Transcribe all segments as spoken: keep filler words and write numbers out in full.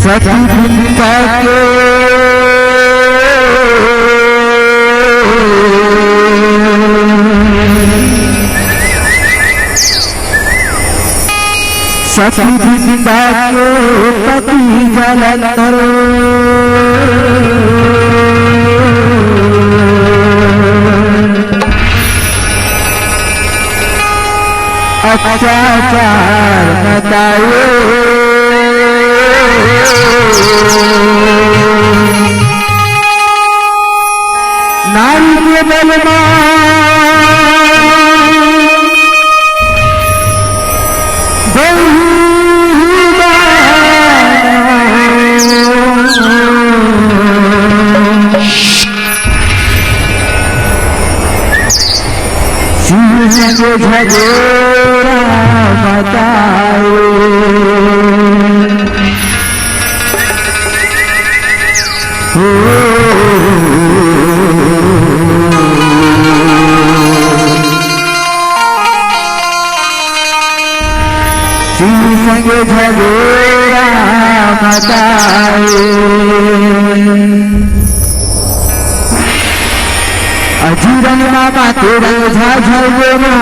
प्रतिबिंबा के, प्रतिबिंबा के पति जलंधर। अत्याचार मचाए। नारी के बल मा बहु सिंह के झगोरा बताए। हो। शिव संग झगोरा मचाए। अजीरन मामा तेरा झाझर बोलो।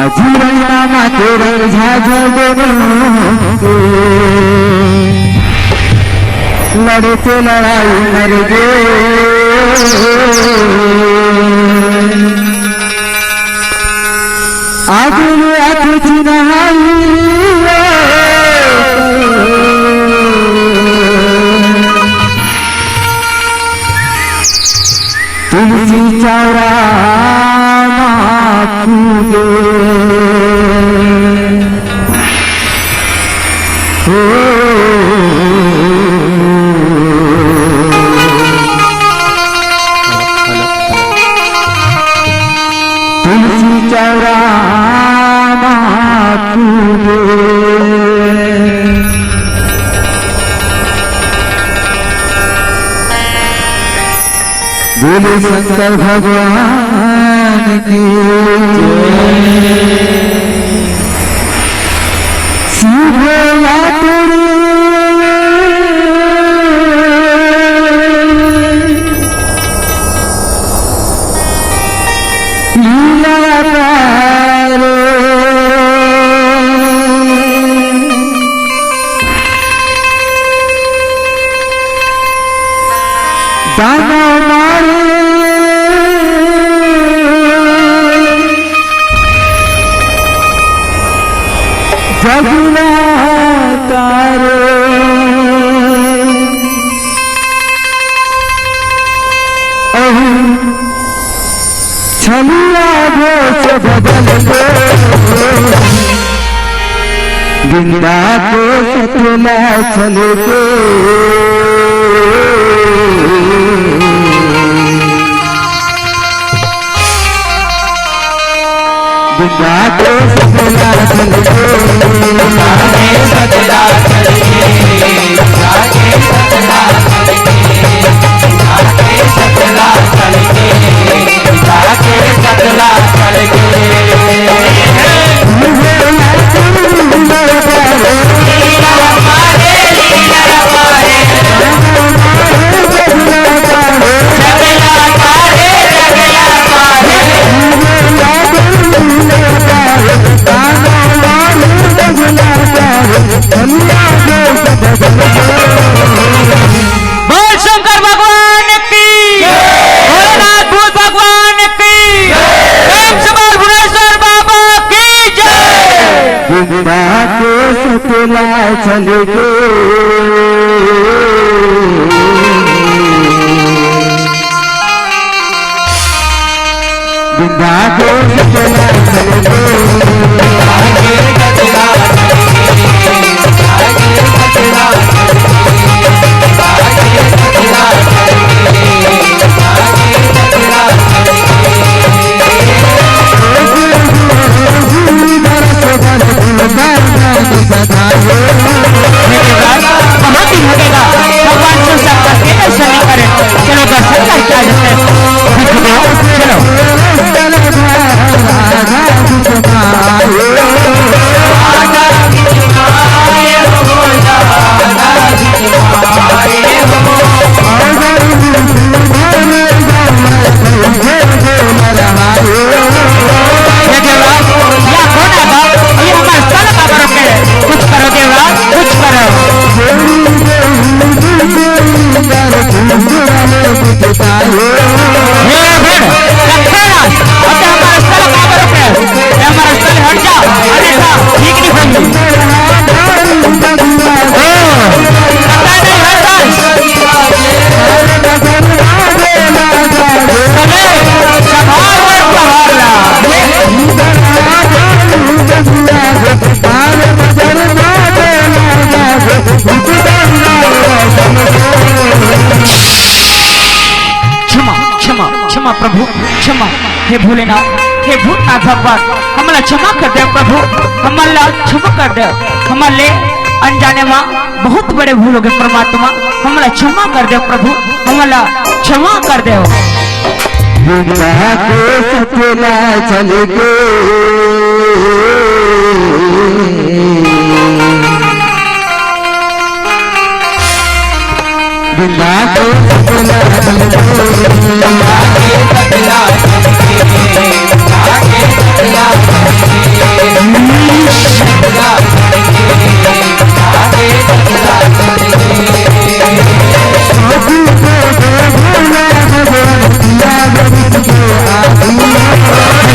अजीरन मामा तेरा झाझर बोलो। लड़ते लड़ाई मर गए। आगुल आँख चिन्हाई। तुलसी चौरा मा कूदे। हो। तुलसी चौरा मा कूदे। बोले शंकर भगवान की। शिव भोला तेरी लीला पार। दाना मारे जगना तारे। अहू छलिया भेष बदल के, बिंदा के सतला चल के। बिंदा के सतला चल के। बिंदा के सतला चल के। प्रभु, क्षमा। हे भोलेनाथ, हे भूतनाथ भगवान, हमला क्षमा कर दे प्रभु, हमला क्षमा कर दे। हमर ले अनजाने मा बहुत बड़े भूल हो गए परमात्मा, हमला क्षमा कर दे प्रभु, हमला क्षमा कर दे। बिना दोष तेला चल के, बिना दोष तेला चल के।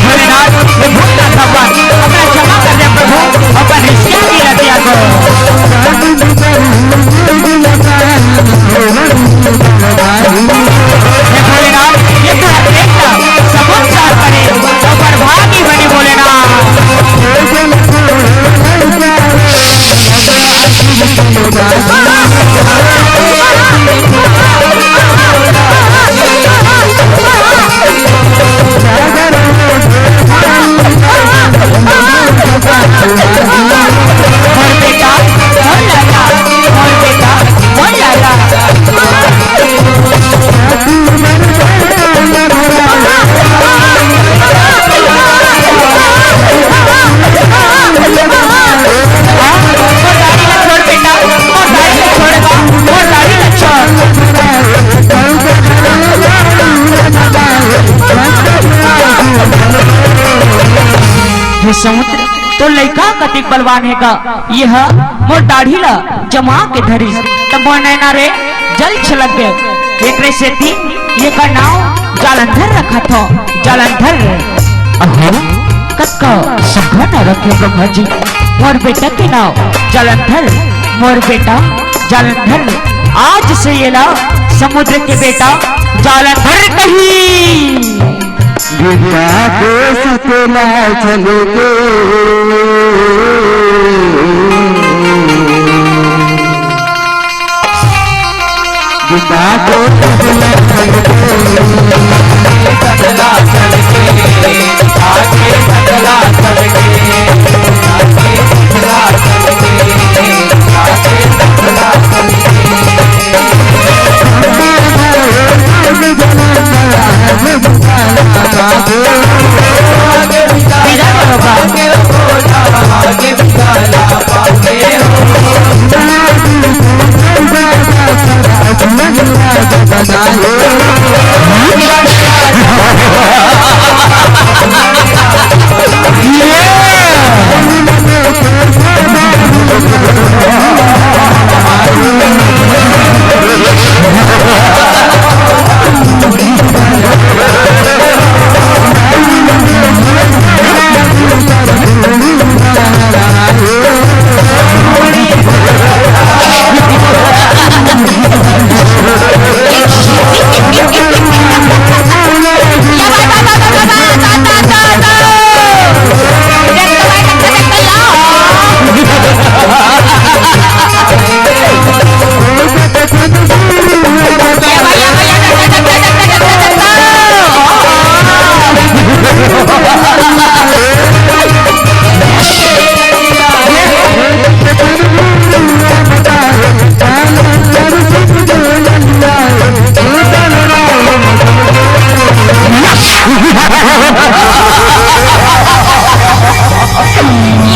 भोलेनाथ, हे भूतनाथ भगवान, हमरा क्षमा कर दे प्रभु, अपन रिश्ता की रतिया को। हे भोलेनाथ, ये तो एक समुद्र पार करे, तो पर भागी बनी भोलेनाथ। मोर बेटा, मोर लाला, मोर बेटा, मोर लाला। मोर दाढ़ी ला छोड़ बेटा, मोर दाढ़ी ला छोड़ बा, मोर दाढ़ी ला छोड़। हे समुद्र, तोर लइका कतिक बलवान हे गा, ये ह मोर दाढ़ी ला जमा के धरिस, त मोर नैना रे जल छलक गे। एकरे सेती एकर नाव जालंधर रखत हो, जालंधर। अहो, कतका सुघर नाव रखे ब्रह्मा जी। मोर बेटा के नाव जालंधर, मोर बेटा जालंधर। आज से एला समुद्र के बेटा जालंधर कही। बिना दोष तेला चल के। बिना दोष तेला चल के। ये, ये, ये,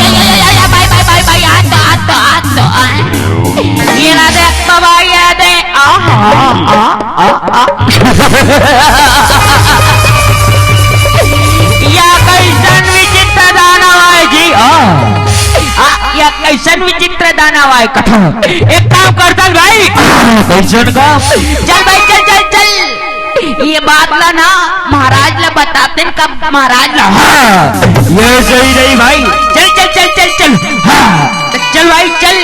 ये, ये, भाई, भाई, भाई, भाई, आ तो, आ तो, आ तो, आ। ये ना देख तो भाई, ये दे। आ, आ, आ, आ, आ। या कैसन विचित्र दानव आय जी, आ। आ, या कैसन विचित्र दानव आय कथा। एक काम करथन भाई। कैसन का? चल भाई, चल, चल, चल। ये बात ला ना महाराज ला बतातेन का महाराज ला। हाँ, ये सही नहीं भाई। चल, चल, चल, चल, चल। हाँ, चल भाई, चल।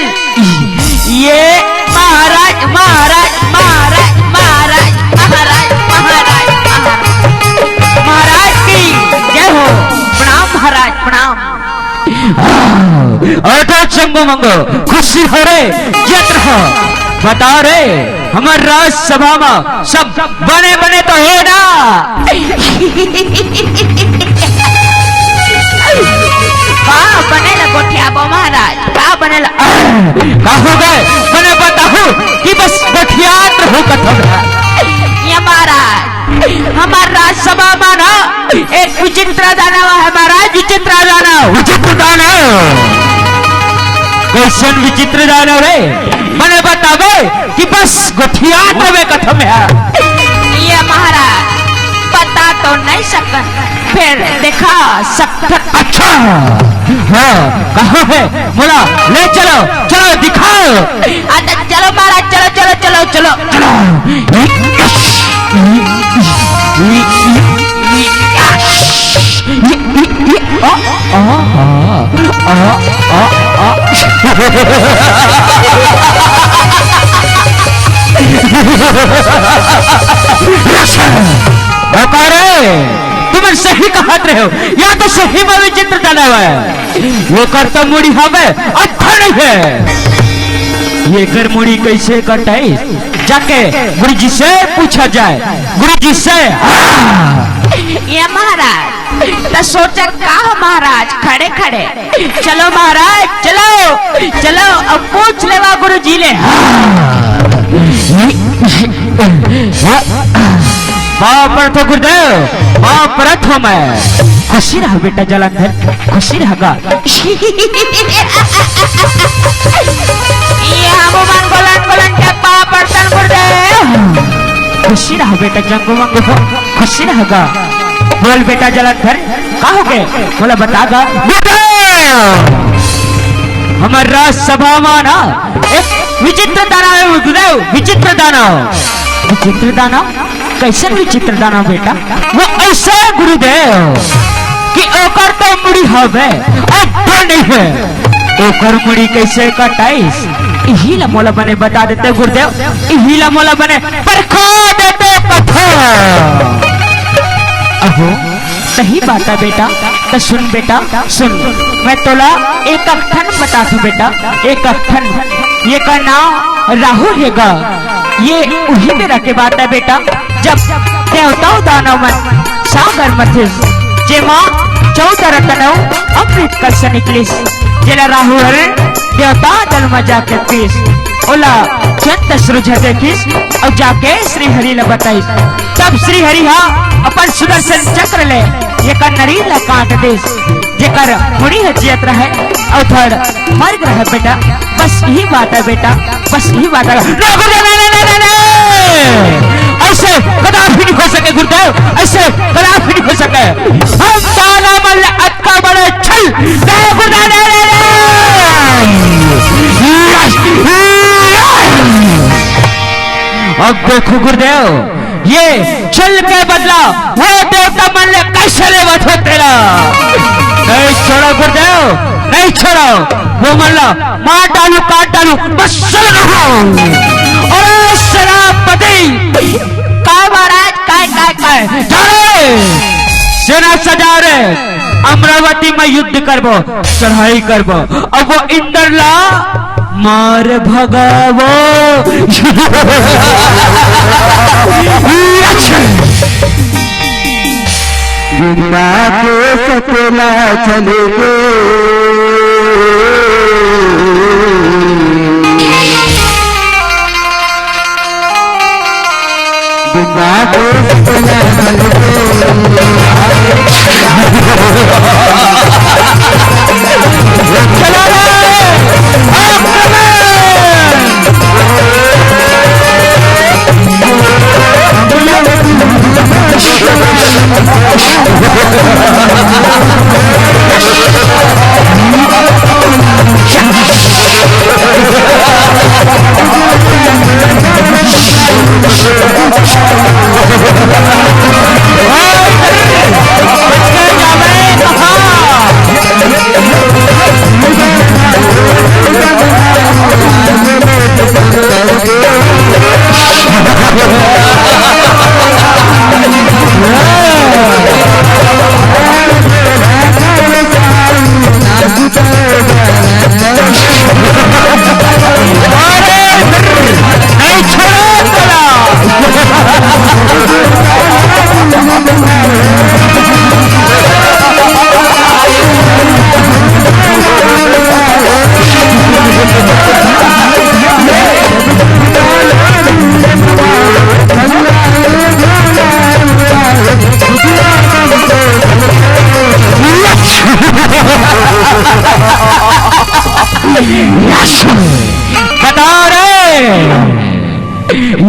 ये महाराज, महाराज, महाराज, महाराज, महाराज, महाराज, महाराज, महाराज की जय हो। प्रणाम महाराज, प्रणाम। हाँ, अटो चंगो मंगो, खुशी हरे, जत रहो। बताओ रे, हमर राजसभा म सब बने बने तो हे ना? का बने ला गोठियाबो महाराज, का बने ला? का हो गे? बने बताहू कि बस गोठियात रहू कथों। ये महाराज, हमर राजसभा म ना एक विचित्र दानव हे महाराज, विचित्र दानव। विचित्र दानव? कइसन विचित्र दानव रे? बने बताबे कि बस गोठियात रहबे कथों। ये महाराज, बता तो नहीं सकन, फेर देखा सकथन। अच्छा, हाँ, कहाँ हे? मोला ले चलो, चलो दिखाओ। अच्छा, चलो महाराज, चलो, चलो, चलो, चलो। अरे, तुमन सही कहत रहे हो, या तो सही में विचित्र दानव हे। एकर तो मुड़ी हवे, अट्ठा नहीं हे। एकर मुड़ी कइसे कटाइस? जाके गुरुजी से पूछा जाए, गुरुजी से। ये महाराज, त सोचा का महाराज, खड़े खड़े। चलो महाराज, चलो, चलो, अब पूछ लेवा गुरुजी ले। पाँव परथों गुरुदेव, पाँव परथों मैं। खुशी रह बेटा जलंधर, खुशी रह गा। ये हमू मन गोलन गोलन के पाँव परथन गुरुदेव। खुशी रह बेटा जंगू मंगू, खुशी रह गा। बोल बेटा जलंधर, का हो गे? मोला बता गा। बेटा, हमर राजसभा म ना एक विचित्र दानव हे गुरुदेव, विचित्र दानव। विचित्र दानव? कइसन विचित्र दानव बेटा? वो अइसे गुरुदेव कि ओकर तो मुड़ी हवे, अब्बड़ नहीं हे। ओकर मुड़ी कइसे कटाइस? इही ला मोला बने बता देते गुरुदेव, इही ला मोला बने परखा देते कथों। अहो, सही बात हे बेटा। त सुन बेटा, सुन, मैं तोला एक अक ठन बताथों बेटा, एक अक ठन। एकर नाव राहु हे गा। ये उही बेरा के बात हे बेटा, जब देवता अउ दानव मन सागर म थिस, जेमा चौदह रतन अउ अमृत कलश निकलिस, जेला राहु हर देवता दल म जाके पीस। ओला चंद्र सूरज ह देखिस अउ जाके श्री हरि ला बताइस। तब श्री हरि ह अपन सुदर्शन चक्र ले एकर नरी ला काट दिस, जेकर मुड़ी ह जियत रहे अउ धड़ मर गे रहे बेटा। बस इही बात हे बेटा, बस इही बात हे। नहीं, गुरुदेव, नहीं, नहीं, नहीं, नहीं, नहीं। अइसे कदापि नहीं हो सके गुरुदेव, अइसे कदापि नहीं हो सके। हम दानव मन ले अतका बड़े छल, नहीं, गुरुदेव, नहीं, नहीं, नहीं। अब देखो गुरुदेव, ये छल के बदला वो देवता मन ले कइसे लेवत हो तेला? नहीं छोड़ो गुरुदेव, नहीं छोड़ो। वो मन ला मार डालूं, काट डालूं, बस चल रहा हूँ। अरे सेनापति! काय महाराज, काय, काय, काय? जा रे! सेना सजा रे! अमरावती म युद्ध करबो, चढ़ाई करबो। अब वो इंदर ला मार भगावो। बिना के सपना चले गे। बिना के सपना चले गे।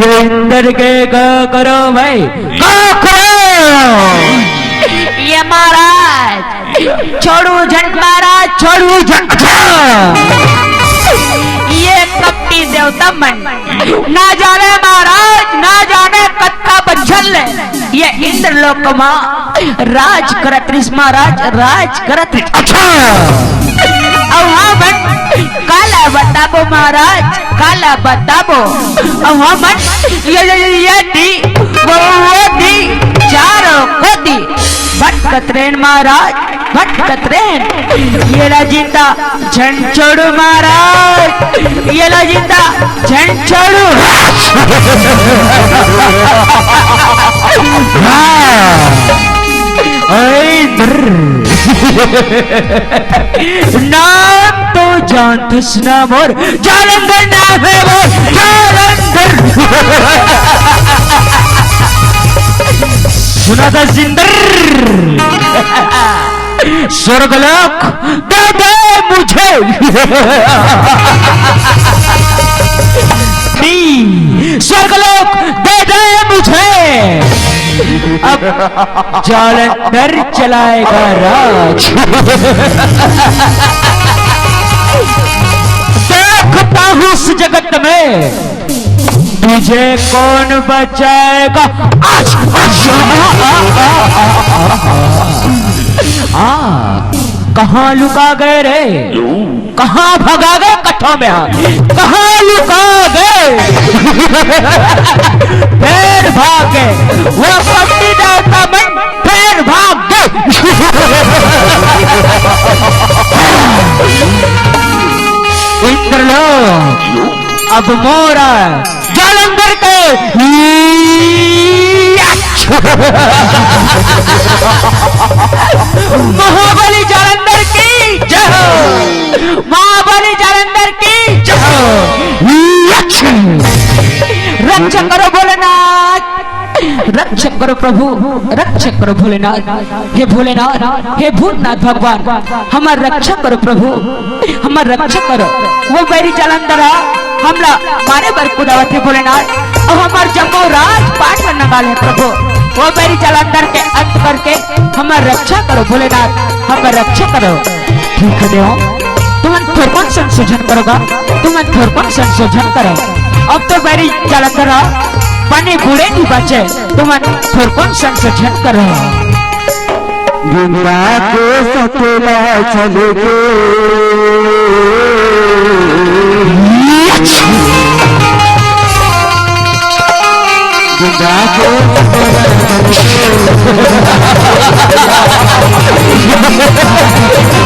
इंद्र के गा करो भाई, गा करो। ये महाराज, छोड़ू झट महाराज, छोड़ू झट। अच्छा। ये कपटी देवता मन, ना जाने महाराज, ना जाने कतका बछर ले ये इंद्रलोक मा राज करत रिस महाराज, राज करत रिस। अच्छा। अउ हमन काला बताबो महाराज, काला बताबो। अउ हमन ये, ये, ये, ये दी, वो, वो दी, चारों कोती भटकत रेन महाराज, भटकत रेन। ये ला जिंदा झन छोड़ू महाराज, ये ला जिंदा झन छोड़ू। हाँ। ऐ ब्र। नाम तो जानथस ना मोर, जालंधर नाम हे मोर, जालंधर। सुना था जिंदर। स्वर्गलोक दे दे मुझे। नी, स्वर्गलोक दे दे मुझे। अब जालंधर चलाएगा राज। देखता हूँ इस जगत में तुझे कौन बचाएगा? आज, आज, आ, आ, आ, आ, आ, आ, आ, आ, कहाँ लुका गए रे? कहाँ भगा गए कठों में? हाँ, कहाँ लुका गए? फिर भाग गए वो कपटी देवता मन, फिर भाग गए। इंद्रलोक अब मोरा जालंधर के। महाबली जालंधर की जय हो। महाबली जालंधर की जय हो। रक्षा करो भोलेनाथ, रक्षा करो प्रभु, रक्षा करो भोलेनाथ। हे भोलेनाथ, हे भूतनाथ भगवान, हमर रक्षा करो प्रभु, हमर रक्षा करो। वो बैरी जालंधर ह हमला मारे बर कुदावत हे भोलेनाथ, अउ हमर जम्मो राजपाट ल नंगा ले प्रभु। वो बैरी जालंधर के अंत करके हमर रक्षा करो भोलेनाथ, हमर रक्षा करो। ठीक हे देव, तुमन थोरकन संशोधन करो गा, तुमन थोरकन संशोधन करो। अब तो बैरी जालंधर ह पानी बूड़े नहीं बाचे, तुमन थोरकन संशोधन करो। गिंदा के सकेला चल के। गिंदा के सकेला चल के।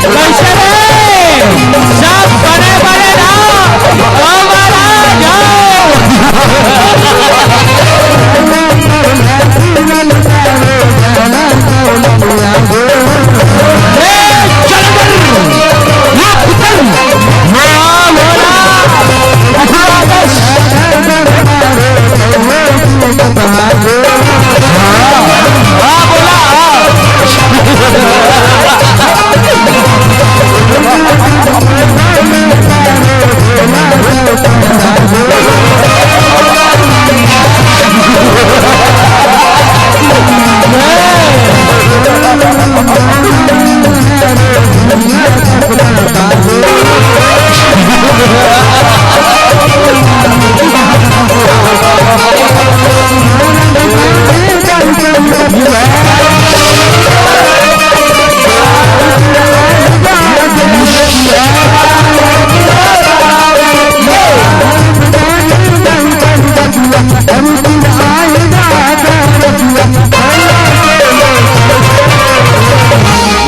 कैसे रे? सब बड़े बड़े ना। ओ महाराज, आओ।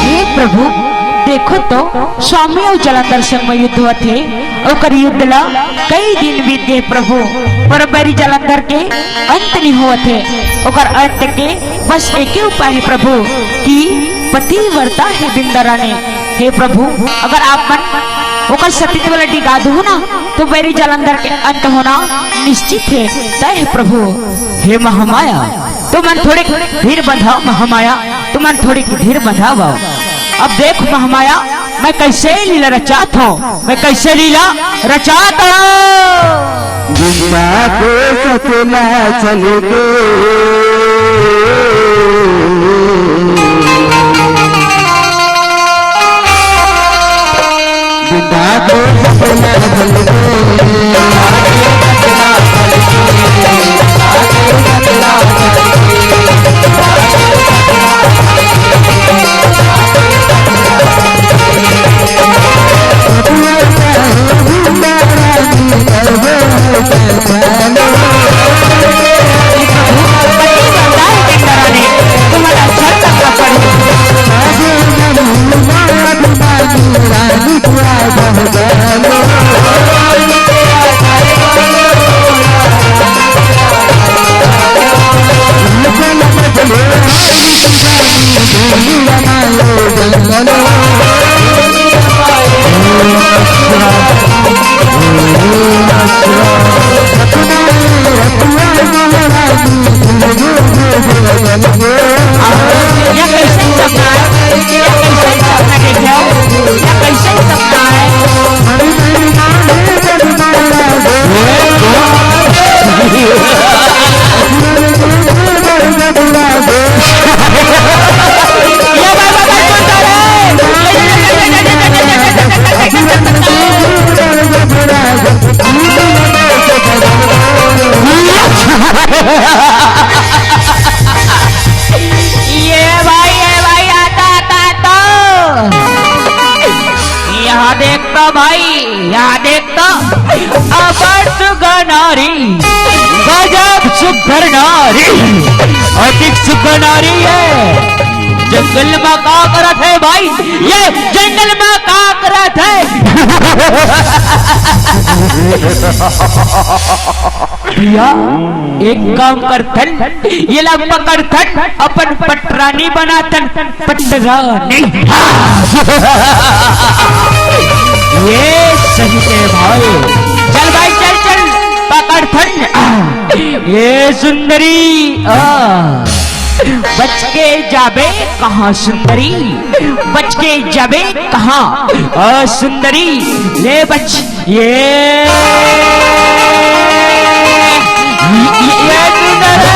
हे प्रभु, देखो तो, स्वामी अउ जालंधर संग म युद्ध होवत हे। ओकर युद्ध ला कई दिन बीत गे प्रभु, पर बैरी जालंधर के अंत नहीं होवत हे। ओकर अंत के बस एके उपाय हे प्रभु कि पतिव्रता हे बिंदा रानी। हे प्रभु, अगर आप मन ओकर सतीत्व ला डिगा दू ना, तो बैरी जालंधर के अंत होना निश्चित हे, तय हे प्रभु। हे महामाया, तुमन थोड़े धीर बंधाओ महामाया, तुमन थोड़े धीर बंधाओ। अब देख महामाया, मैं कैसे लीला रचात हूँ, मैं कैसे लीला रचात हूँ। बिंदा के सतना चल के, बिंदा के सतना चल के। ये भाई, ये भाई, आता, आता, आता। यहाँ देख तो भाई, यहाँ देख तो। अबर सुघर नारी, गजब सुघर नारी, अति सुघर नारी है। जंगल में का करत है भाई? ये जंगल में का करत है? भैया, एक काम करथन, ये ला पकड़थन, अपन पटरानी बनाथन, पटरानी। ये सही है भाई। चल भाई, चल, चल, पकड़थन। ये सुंदरी, आ, बच के जाबे कहाँ सुंदरी? बच के जाबे कहाँ? आ, सुंदरी, ले बच। ये, ये, ये सुंदरी।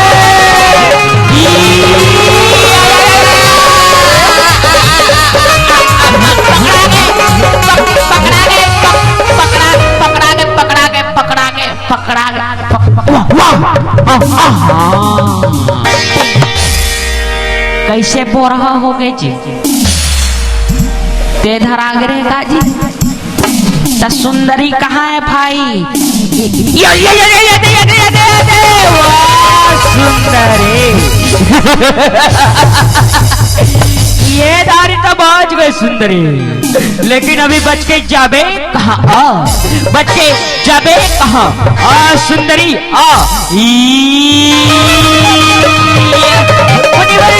पकड़ा गए, पक-, पकड़ा गए, पक-, पकड़ा, पकड़ा गए, पकड़ा गए, पकड़ा गए, पकड़ा गए, पक-, पक-, वाह, वाह, आहा। कैसे बोरहा हो गए जी? ते धरा गे रहे का जी? त सुंदरी कहाँ है भाई? ये, ये, ये, वाह, सुंदरी। ये दारी तो बाज गए सुंदरी, लेकिन अभी बच के जाबे कहाँ? आ, बच के जाबे कहाँ? आ, सुंदरी, आ, ई, मुनिवर।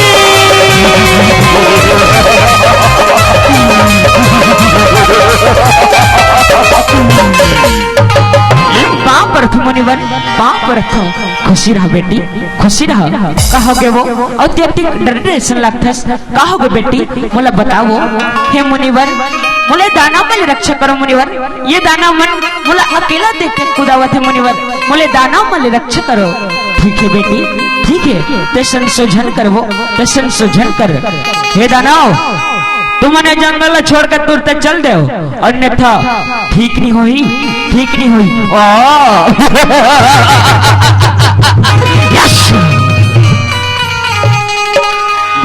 पाँव परथों मुनिवर, पाँव परथों। खुशी रह बेटी, खुशी रह। कहो गे वो अत्यधिक डरे असन लगथस। कहो गे बेटी, मोला बताओ, हे मुनिवर, मोला दानव मन ले रक्षा करो मुनिवर। ये दानव मन मोला अकेला देख के कुदावत हे मुनिवर, मोला दानव मन ले रक्षा करो। ठीक है बेटी, ठीक है, ते संशोधन करबो, ते संशोधन कर। हे दानव, तुमन जंगल ला छोड़ के तुरते चल देव, अन्यथा ठीक नहीं होही, ठीक नहीं होही। ओ। यस।